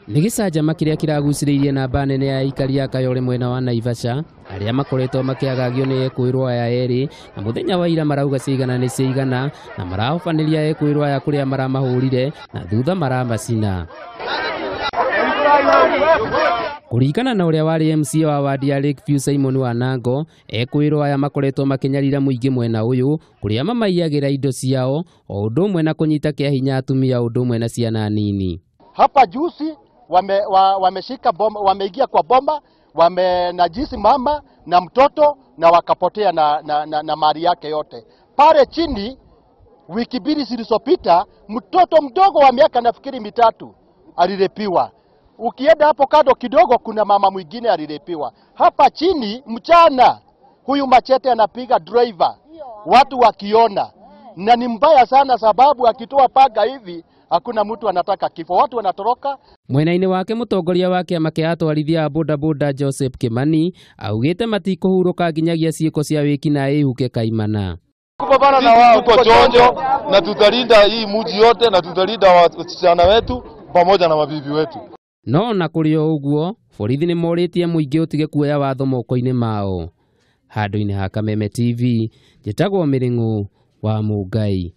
Nĩ gĩcanjama kĩrĩa kĩragucĩrĩirie namba nene ya aikari a Kayole mwena wa Naivasha arĩa makoretwo makĩagagio nĩ ekũĩrwo aya erĩ, na mũthenya wa ira marauga ciigana nĩ ciigana na marahobanĩria ekũĩrwo aya kũrĩa maramahũrire na thutha maramacina. Kũringana na ũrĩa warĩ MCA wa wadi ya Lakeview Simon Wanango, ekũĩrwo aya makoretwo makĩnyarira mũingĩ mwena ũyũ kũrĩa mamaiyagĩra indo ciao o ũndũ ũmwe na kũnyita kĩa hinya atumia o ũndũ ũmwe na ciana nini. Hapa juzi wameshika boma, wameingia kwa boma, wamenajisi mama na mtoto na wakapotea na mali yake yote. Pale chini wiki mbili zilizopita mtoto mdogo wa miaka nafikiri 3 alirepiwa. Ukienda hapo kando kidogo kuna mama mwingine alirepiwa. Hapa chini mchana huyu machete anapiga driver, watu wakiona, na ni mbaya sana sababu akitoa panga hivi hakuna mtu anataka kifo, watu wanatoroka. Mwena-inĩ wake mũtongoria wa kĩama kĩa atwarithia a bodaboda Joseph Kimani augĩte matikũhurũka nginyagia ciĩko cia wĩkinaĩ ihuke kaimana. Kupambana na wao tuko chonjo na tutalinda hii mji yote na tutalinda wasichana wetu pamoja na mabibi wetu. No na kũrĩ o ũguo borithi nĩ morĩtie mũingĩ ũtige kuoya watho moko-inĩ mao. Handũ-inĩ ha Kameme TV, njĩtagwo Mĩrĩng'ũ wa Mũngai.